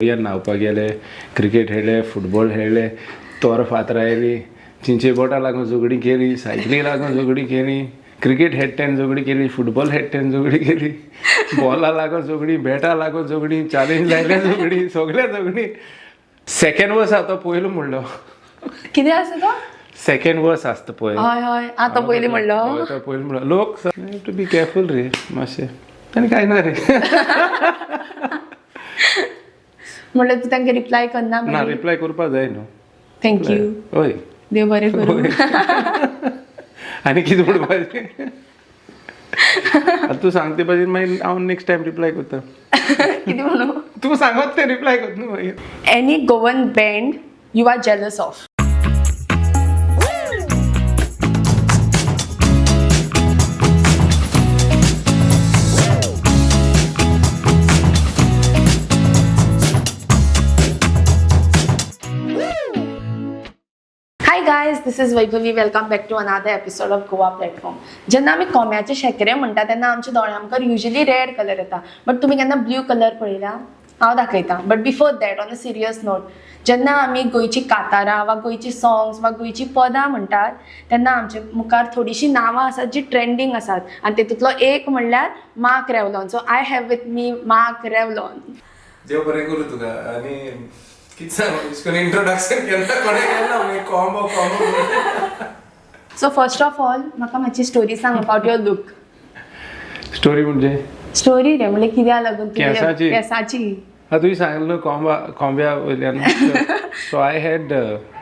दर्यान न्हांवपाक गेले, क्रिकेट खेळ्ळे, फुटबॉल खेळ्ळे, तोर फातरायली, चिंचे बोटां लागून झगडीं केली, सायकली लागून झगडीं केली, क्रिकेट हेडट्यान झगडीं केली, फुटबॉल हेडट्यान झगडीं केली, बॉला लागून झगडीं, बॅटा लागून झगडीं, चॅलेंज लायल्या झगडीं, सगळ्या झगडीं. सेकंड वर्स आतां पयलो म्हणलो. कितें आसा तो? सेकंड वर्स आसता पळय. हय हय, आतां पयलीं म्हणलो. हय, तो पयलीं म्हणलो लोक टू बी केअरफूल रे मातशें आनी कांय ना रे. म्हणल्यार तूं तांकां रिप्लाय करना? ना, रिप्लाय करपा जाय न्हू. Thank you. हय. देव बरें करूं. आनी कितें म्हणपाचें आतां तूं सांगते भाशेन मागीर हांव नेक्स्ट टायम रिप्लाय करता. कितें म्हणू? तूं सांगत तें रिप्लाय करता न्हू मागीर. Any Goan band you are jealous of? Hi guys, this is Vaibhavi. Welcome back to another episode of Goa Platform. जेन्ना आमी कोंब्याचे शेकरे म्हणटा तेन्ना आमच्या दोळ्या मुखार युजली रेड कलर येता, बट तुमी केन्ना ब्ल्यू कलर पळयला? हांव दाखयता. But before that, on a serious note, जेन्ना आमी गोंयची कातारां वा गोंयची सॉंग्स वा गोंयची पदां म्हणटात तेन्ना आमचे मुखार थोडीशीं नांवां आसात जी ट्रेंडींग आसात आनी तेतूंतलो एक म्हणल्यार mark Revlon. So I have with me Mark Revlon. देव बरें करूं तुका. आनी कितें सांगू, अशें करून इंट्रोडक्शन केन्ना कोणें केलें ना. मागीर combo combo. So first of all म्हाका मातशी स्टोरी सांग अबाउट your look. Story म्हणजे? स्टोरी रे, म्हणजे कित्याक लागून तुवें- केंसाची? केंसाची. हा, तुवें सांगलें न्हू कोंबा कोंब्या वयल्यान. सो I had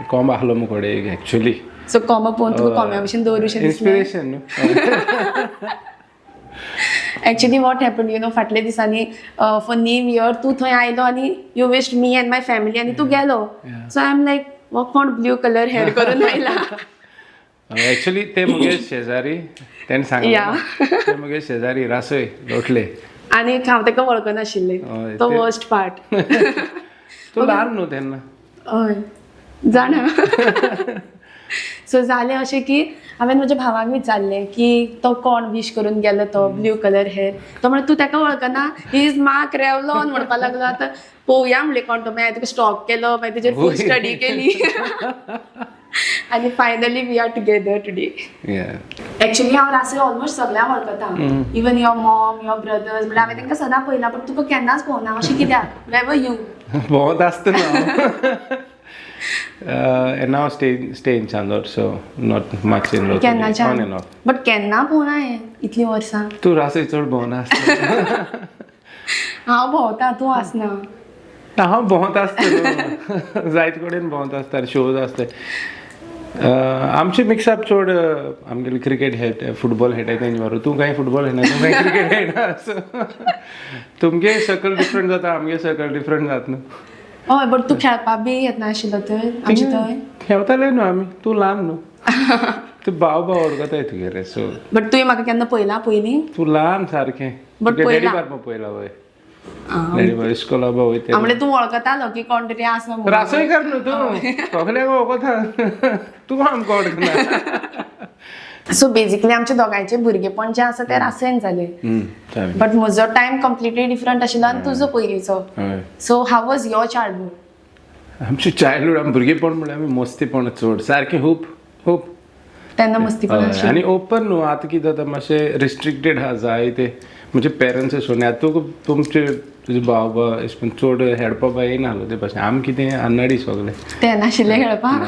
कोंब आहलो मुकोडे एक एक्चुली. सो कोंबो पळोवन तुका कोंब्या भशेन दवरूशें दिसलें? इन्स्पिरेशन न्हू. Actually what happen, you know, फाटल्या दिसांनी फॉर न्यू इयर तूं थंय आयलो आनी you wished me and my family आनी तूं गेलो. सो I am लायक, हो कोण ब्ल्यू कलर हेअर करून आयला? एक्चुली ते मुगे शेजारी, तेणें सांगलें. ते मुगे शेजारी रासय लोटले. आनी हांव ताका वळखनाशिल्लें. हय, तो वर्स्ट पार्ट. तूं ल्हान न्हू तेन्ना. हय, जाणा. सो जालें अशें की हांवें म्हज्या भावाक विचारलें की तो कोण विश करून गेलो तो ब्ल्यू कलर हेअर? तो म्हणटा, तूं ताका वळखना, he is mark Revlon म्हणपाक लागलो. आतां पळोवया म्हणलें कोण तो. मागीर हांवें तुका स्टॉक केलो, मागीर तेजेर फूल स्टडी केली आनी finally we are together today. Actually हांव रासय ऑलमोस्ट सगळ्यांक वळखता, even your mom, your brothers. म्हणल्यार हांवें तांकां सदां पळयलां, बट तुका केन्नाच पळोवना. अशें कित्याक? Where were you? भोंवत आसता न्हू. And now stay in Chandor, so not much in Loturi. On केन्नाच्यान and off. But केन्ना पळोवना हांवें इतलीं वर्सां. तूं रासय चड भोंवना आसता. हांव भोंवता, तूं आसना. हांव भोंवत आसता न्हू, जायत कडेन भोंवत आसता, शोज आसता. आमचे मिक्सअप चड आमगेले क्रिकेट खेळटा, फुटबॉल खेळटाय तेंचे बरोबर. तूं कांय फुटबॉल खेळना, तूं कांय क्रिकेट खेळना. सो तुमगे सर्कल डिफरंट जाता, आमगे सर्कल डिफरंट जाता न्हू. हय, बट तूं खेळपा बी येनाशिल्लो तर आमचे थंय? खेळताले न्हू आमी. तूं ल्हान न्हू, तूं भाव भाव वळखताय तुगेले, सो. बट तुवें म्हाका केन्ना पळयला पयलीं? तूं ल्हान सारकें. But तुगे डॅडी पळयला. बाबा पळयला. वय, डॅडी बाबा इस्कोला बा वयता. म्हणल्यार तूं वळखतालो की कोण तरी आसा म्हणून. रासयकार न्हू तूं, सगल्यांक वळखता तूं, आमकां वळखना. सो बेजिकली आमच्या दोगांयचे भुरगेपण जें आसा तें रासयन जालें, बट म्हजो टायम कंप्लिटली डिफरंट आशिल्लो आनी तुजो पयलींचो. So how was your childhood? आमची चायल्डहूड, आमी भुरगेपण म्हणल्यार आमी मस्तीपण चड सारकें, खूब खूब. तेन्ना मस्तीपण आशिल्ली. आनी ओपन न्हू. आतां कितें जाता, मातशें रिस्ट्रिक्टेड आहा जाय ते म्हणजे पेरंट्स सोडून. आतां तुका तुमचे तुजे भाव बा अशें करून चड हेडपा बा येयनाहलो ते भाशेन. आमी कितें अन्नाडी सगळे. ते नाशिल्ले खेळपाक.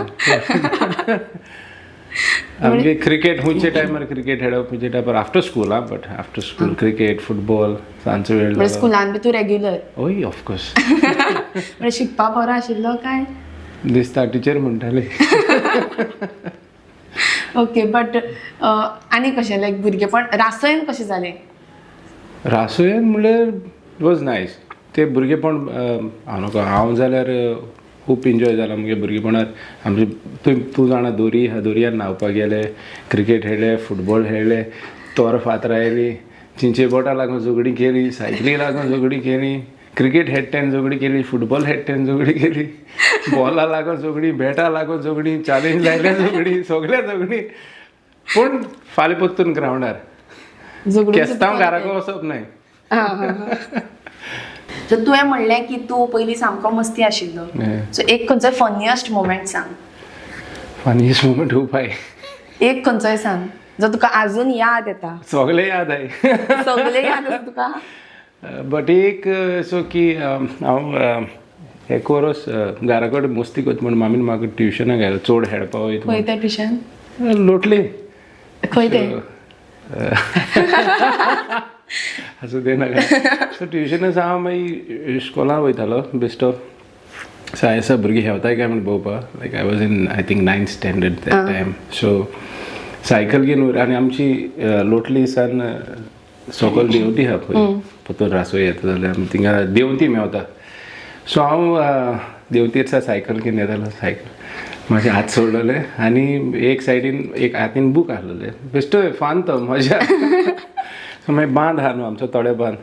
आमगे क्रिकेट खंयच्या टायमार क्रिकेट खेळप, खंयच्या टायमार आफ्टर स्कूल. आं, but after school cricket, football सांजचो वेळ म्हणजे जालो. स्कुलान बी तूं रेग्युलर? हय, ऑफकोर्स. म्हणजे शिकपाक बरो आशिल्लो काय? दिसता, टिचर म्हणटाली. ओके, बट आनी कशें, लायक भुरगेपण रासयन कशें जालें? रासोयन म्हणल्यार वॉज नायस ते भुरगेपण. हांव नको, हांव जाल्यार खूब एन्जॉय जाला मुगे भुरगेपणार. आमचे तूं तूं जाणा, दोरी आहा, दोरयान न्हांवपाक गेले, क्रिकेट खेळ्ळे, फुटबॉल खेळ्ळे, तोर फातरायली, चिंचे बोटां लागून झगडीं केली, सायकली लागून झगडीं केली, क्रिकेट हेडट्यान झगडीं केली, फुटबॉल हेडट्यान झगडीं केली, बॉला लागून झगडीं, बॅटा लागून झगडीं, चॅलेंज लायल्या झगडीं, सगळ्या झगडीं. पूण फाल्यां परतून ग्रावंडार. झगडून केस्तांव घराक वचप न्हय. सो तुवें म्हणलें की तूं पयलीं सामको मस्ती आशिल्लो. सो एक खंयचोय फनियस्ट मोमेंट सांग. फनियस्ट मोमेंट खूब आहाय. एक खंयचोय सांग जो तुका आजून याद येता. सगळे याद आहे. सगळे याद आसा तुका. बट एक सो की हांव एक वरोस घरा कडेन मस्ती करता म्हूण मामीन म्हाका ट्युशनाक घायलो चड खेळपा वयता. खंय तें ट्युशन? लोटली. खंय तें? आसूं तें नाका. सो ट्युशनाक हांव मागीर इस्कोला वयतालो बेश्टो. सो आसा भुरगीं खेळताय काय म्हूण पळोवपा. Like I was in I think ninth standard that time. So cycle घेवन आनी आमची लोटली सान सकयल देंवती आहा पळय, परतून रासो येता जाल्यार आमी थिंगा देंवती मेवता. सो हांव देंवतीर सा सायकल घेवन येतालो. सायकल मातशें हात सोडलेले आनी एक सायडीन एक हातीन बूक आसलेले, बेश्टो फान तो मजा. सो मागीर बांद आहा न्हू आमचो थोडे बांद.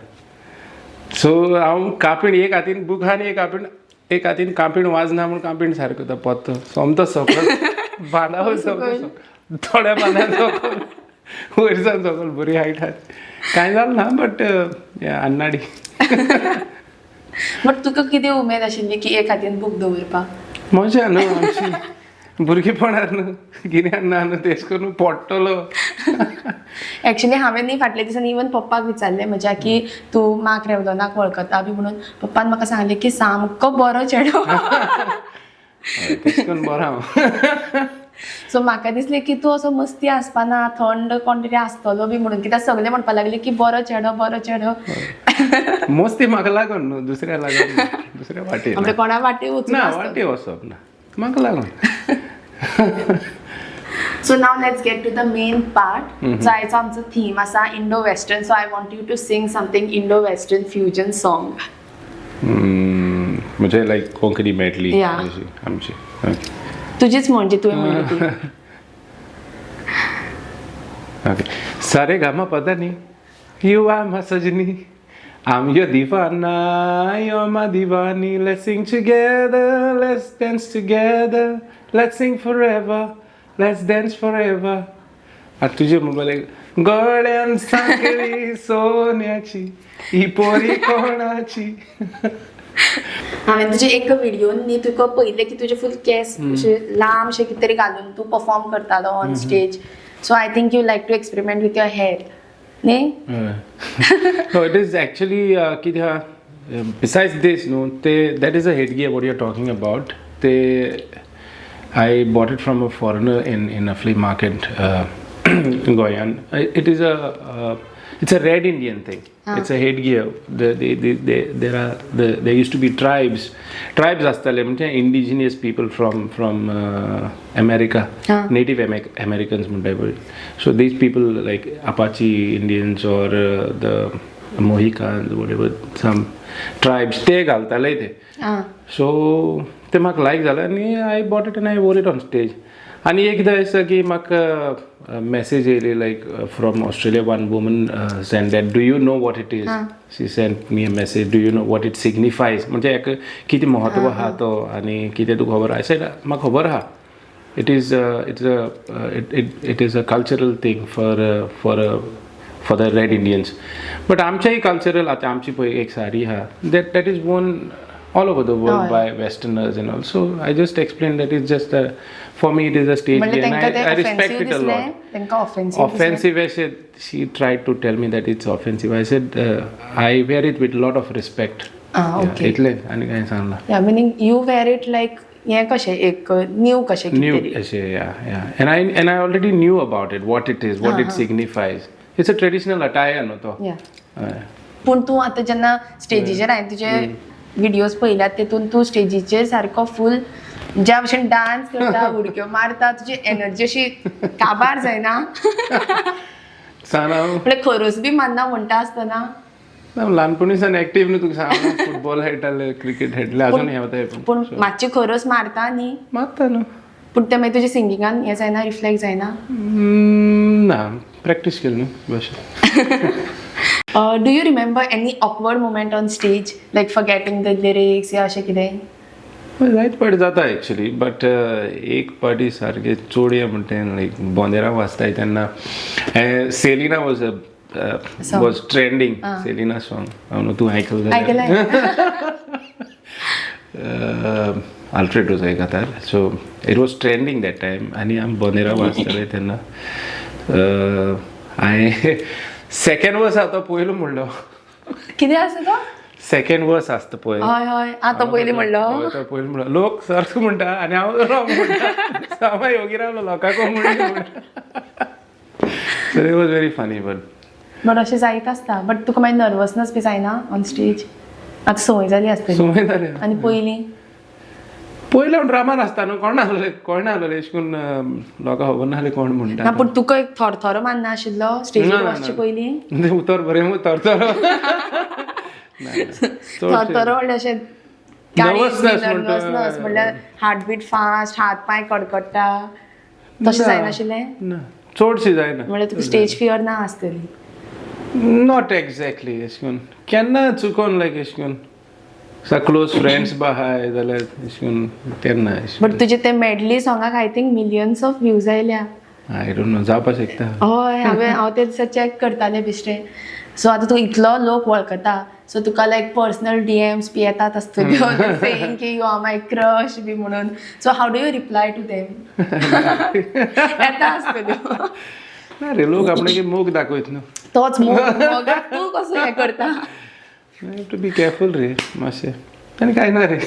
सो हांव कापीण एक हातीन बूक आहा आनी एक हातीन कापीण वाजना म्हूण कापीण सारको तो पत्तो सोमतो सकयल बांदावयर सोमतो थोड्या बांदार सकयल वयर सावन सकयल बरी हायट आहा. कांय जालें ना बट अन्नाडी. बट तुका कितें उमेद आशिल्ली की एक हातीन बूक दवरपाक? मजा न्हू आमची भुरगेपणार न्हू, कितें ना न्हू तेश करून पडटलो. एक्चुली हांवें न्ही फाटल्या दिसांनी इवन पप्पाक विचारलें म्हज्या की तूं मार्क रेवदोनाक वळखता बी म्हणून. पप्पान म्हाका सांगलें की सामको बरो चेडो. तेश करून बरो हांव. सो म्हाका दिसलें की तूं असो मस्ती आसपाना, थंड कोण तरी आसतलो बी म्हणून, कित्याक सगळे म्हणपाक लागले की बरो चेडो बरो चेडो. मस्ती म्हाका लागून न्हू, दुसऱ्या लागून, दुसऱ्या वाटेर म्हणजे कोणा वाटे वचून ना, वाटे वचप ना म्हाका लागून. So now let's get to the main part. So आयचो आमचो थीम आसा Indo western. So I want you to sing something Indo western fusion song. म्हणजे लायक कोंकणी मेडली आमची तुजीच म्हणजे तुवें म्हणली ती. ओके. सारे गामा पता नी you are my Sajani, I'm your divana, you're my divani. Let's sing together, let's dance together, let's sing forever, let's dance forever. आता तुझे मोबाईल गळ्यान सांगली सोन्याची ही पोरी कोणाची. हांवें तुजे एक व्हिडियोन न्ही तुका पळयलें की तुजे फूल केस अशे लांबशे कितें तरी घालून तूं परफॉर्म करतालो on stage. So I think you like to experiment with your hair न्ही? No, it is actually कितें आहा, besides this न्हू ते that is a headgear what you are talking about. ते I bought it from a foreigner in a flea market in Goyan. It is a it's a red Indian thing. It's a headgear. There are there used to be tribes. Tribes आसताले म्हणजे indigenous people from America, Native Americans म्हणटाय पळय. So these people like Apache Indians or the Mohicans, whatever, some tribes ते घालताले ते. So ते म्हाका लायक जालें आनी I bought it and I wore it on stage. आनी एकदां दिसता की म्हाका मॅसेज येयली like from Australia, one woman send that, do you know what it is? She send me a message, do you know what it signifies? म्हणजे हेका कितें म्हत्व आहा तो आनी कितें तुका खबर आहा? I said म्हाका खबर आहा. It is it's a it it it is a cultural thing for the red Indians. But आमचेय कल्चरल आतां आमची पळय एक साडी आहा, that is worn all over the world by Westerners and all. So I just explained that it's just a, for me it is a stage म्हणल्यार and तांकां तें I respect offensive it a दिसलें? lot. तांकां ऑफेन्सीव? Offensive, I said, she tried to tell me that it's offensive. I said, I wear it with lot of respect. Yeah, इतलें आनी कांय सांगना. Yeah, meaning you wear it like हें कशें एक new कशें New, कितें तरी. अशें, yeah. And I already knew about it, what it is, what it signifies. It's a traditional attire न्हू तो. हय. पूण तूं आतां जेन्ना स्टेजीचेर हांवें तुजे व्हिडियोज पळयल्यात तेतून तूं स्टेजीचेर सारको फूल ज्या भशेन डान्स करता, उडक्यो मारता, तुजी एनर्जी अशी काबार जायना? सांग हांव. म्हणजे खरोस बी मारना म्हणटा आसतना. ना, ल्हानपणी सावन एक्टीव न्हू तुका सांग, फुटबॉल खेळटाले, क्रिकेट खेळटाले, अजून खेळताय. पूण मातशी खरोस मारता न्ही? मारता न्हू. पूण ते मागीर तुज्या सिंगिंगान हें जायना, रिफ्लेक्ट जायना? ना, प्रॅक्टीस केली न्हू बस. Do you remember any awkward moment on stage, like forgetting the lyrics या अशें कितें? जायत पाटी जाता एक्चुली, बट एक पाटी सारकें चोडये म्हणटा तें लायक बोंदेरां वाजताय तेन्ना Selina was a Was trending, Selina song. हांव न्हू तूं आयकलें. आयकलां. आल्फ्रेड रोजा गातार. So it was trending that time आनी आमी बोनेरा वाजताले तेन्ना. हांवें सेकंड वर्स आसा तो पयलो म्हणलो. कितें आसा तो? सेकंड वर्स आसता पळय. हय हय, आतां पयलीं म्हणलो. हय, तो पयलीं म्हणलो. लोक सारको म्हणटा आनी हांव रॉंग म्हणटा. सो हांव योगी रावलो लोकांक म्हणटा. So it was very funny but but अशें जायत आसता. बट तुका मागीर नर्वसनस बी जायना ऑन स्टेज? आतां संवय जाली आसतली. संवय जाली. आनी पयलीं? पयलीं हांव ड्रामान आसता न्हू, कोण नासलें, कोण नासलें अशें करून लोकांक खबर नासलें कोण म्हणटा. ना, पूण तुका एक थरथरो मारना आशिल्लो स्टेजीर वचचे पयलीं? उतर बरें थरथरो. थरथरो म्हणल्यार अशें नर्वसनस म्हणल्यार हार्टबीट फास्ट, हात पांय कडकडटा, तशें जायनाशिल्लें? ना, चडशें जायना. म्हणल्यार तुका स्टेज फियर ना आसतली? Not exactly अशें करून केन्ना चुकोन लायक अशें करून क्लोज फ्रेंड्स बा आहाय जाल्यार अशें करून तेन्ना. बट तुजे ते medley सॉंगाक I think millions of views आयल्या. I don't know, जावपाक शकता. हय, हांव ते दिसा चॅक करतालें बेश्टें. सो आतां तूं इतलो लोक वळखता, सो तुका लायक पर्सनल डीएम्स बी येतात आसतल्यो सेईंग की you are my crush बी म्हणून. So how do you reply to them? येता आसतल्यो. ना रे, लोक आपणागे मोग दाखयत न्हू. तोच मोग, मोगाक तूं कसो हें करता? You have to be careful रे मातशें. आनी कांय ना रे.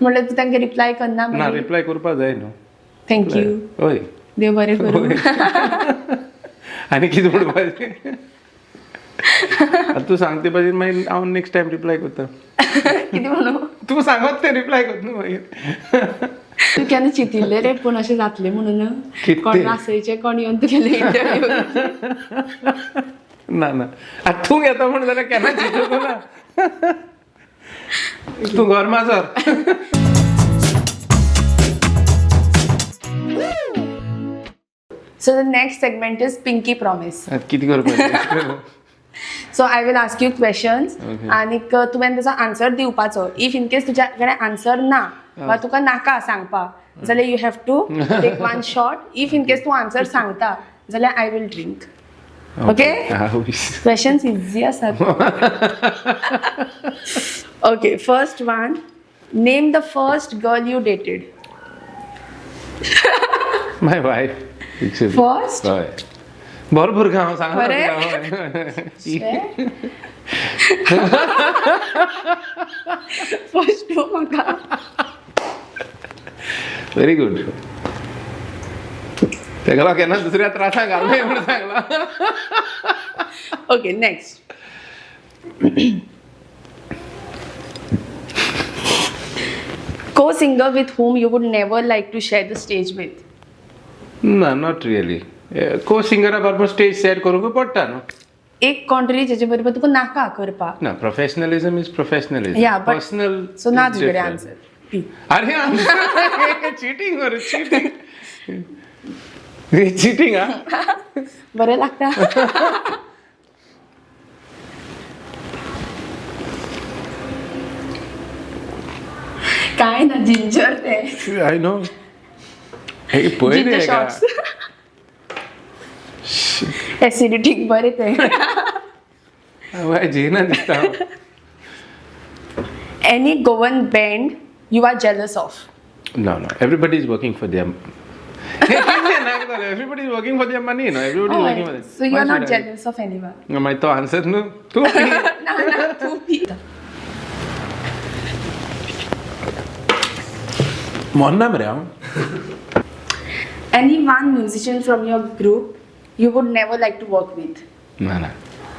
म्हणल्यार तूं तांकां रिप्लाय करना? ना, रिप्लाय करपाक जाय न्हू. Thank you. हय. देव बरें करूं. आनी कितें म्हणपाचें आतां तूं सांगता भाशेन मागीर हांव नेक्स्ट टायम रिप्लाय करता. कितें म्हणू? तूं सांगत तें रिप्लाय करता न्हू मागीर. तूं केन्ना चिंतिल्लें रे पूण अशें जातलें म्हणून? कितें? कोण रासयचें कोण येवन तुगेलें इंटरव्यू? ना ना, आतां तूं घेता म्हण जाल्यार केन्ना चिंतूंक ना. तूं घर माजर. So the next segment is Pinky Promise. आतां कितें करपाचें? So I will ask you questions आनीक तुवें ताचो आन्सर दिवपाचो. If in case तुज्या कडेन आन्सर ना वा तुका नाका सांगपाक जाल्यार you have to take one shot. If in case तूं आन्सर सांगता जाल्यार I will drink. Okay? Questions easy आसात. Okay, first one, name the first girl you dated. My wife. First? हय, बरो भुरगो हांव सांगला. खरें? फर्स्ट टू म्हाका. Very good. तेका लागून केन्ना दुसऱ्या त्रासाक घालना म्हूण सांगला. Okay, next. Co-singer with whom you would never like to share the stage with? ना, not really. को सिंगरा बरोबर स्टेज शेअर करूंक पडटा न्हू. एक कोण तरी जेचे बरोबर तुका नाका करपाक. ना, professionalism is professionalism. Yeah, but personal. So ना तुजे आन्सर. अरे चिटींग मरे, चिटींग चिटींग. हा, बरें लागता. काय ना, जिंजर ते. I know, हे पळय. जिंजर शॉट्स, एसिडिटीक बरें ते. हांव जेना दिसता. Any Goan band you are jealous of? No, no. Everybody is working for their. Everybody is working for their money, no? Everybody is working for their. So you are not jealous of anyone? No, my to answer no. तू ना ना, तू P. मोन्ना मरे हांव. Any one musician from your group you would never like to work with? ना ना.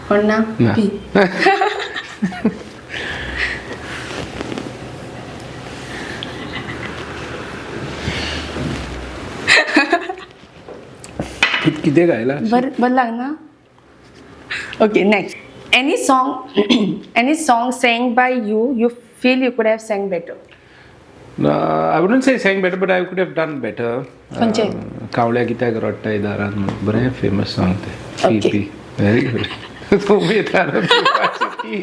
कोण ना? ना. पी. कितें गायला? बरें बरें लागना. Okay, next. Any song sang by you you feel you could have sang better? I wouldn't say sang better, but I could have done better. खंयचें? कावळ्या कित्याक रडटाय दारान म्हणून बरें फेमस सॉंग तें. Okay. Very good. तूं येता न्हू ती.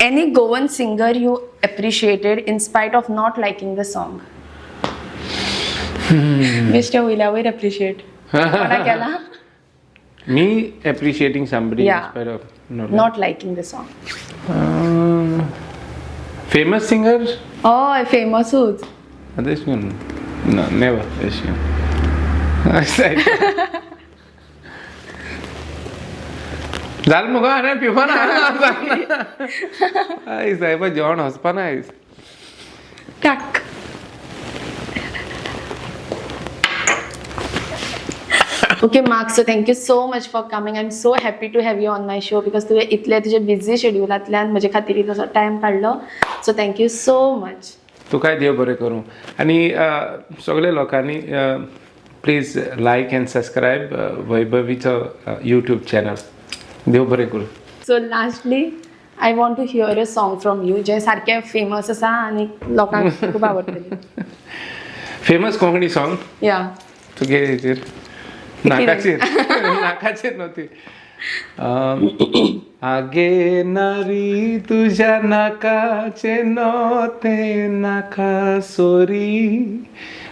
Any Goan singer you appreciated in spite of not liking the song? बेश्टे वयल्या वयर एप्रिशिएट कोणा केला? Me appreciating somebody Yeah. Not liking the song. Famous singer? हय, फेमसूच. अशें करून ना, नेवर अशें करून. जालें मुगो, आनी पिवपा ना. आयज सायबा, जेवण वचपा ना आयज. टाक. Okay Mark, so thank you so much for coming. I am so happy to have you on my show because तुवें इतले तुजे बिजी शेड्युलांतल्यान म्हजे खातीर इतलोसो टायम काडलो. So thank you so much. तुकाय देव बरें करूं आनी सगळे लोकांनी प्लीज लायक एंड सबस्क्रायब वैभवीचो यूट्यूब चॅनल. देव बरें करूं. So lastly, I want to hear a song from you जें सारकें फेमस आसा आनी लोकांक खूब आवडटलें. Famous Konkani song? या. तुगे हेचेर, नाकाचेर, नाकाचेर न्हू. आगे नारी तुझ्या नाकाचे नोते नाका सोरी,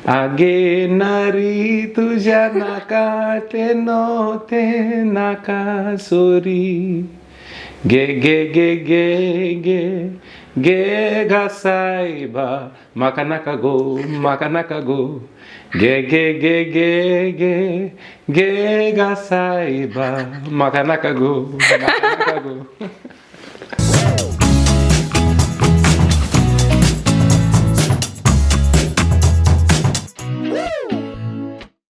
आगे नारी तुझ्या नाकाचे नोते नाका सोरी, गे गे गे गे गे गे गा सायबा म्हाका नाका गो, म्हाका नाका गो, गे गे गे गे गे गे गा सायबा म्हाका नाका गो, म्हाका नाका गो.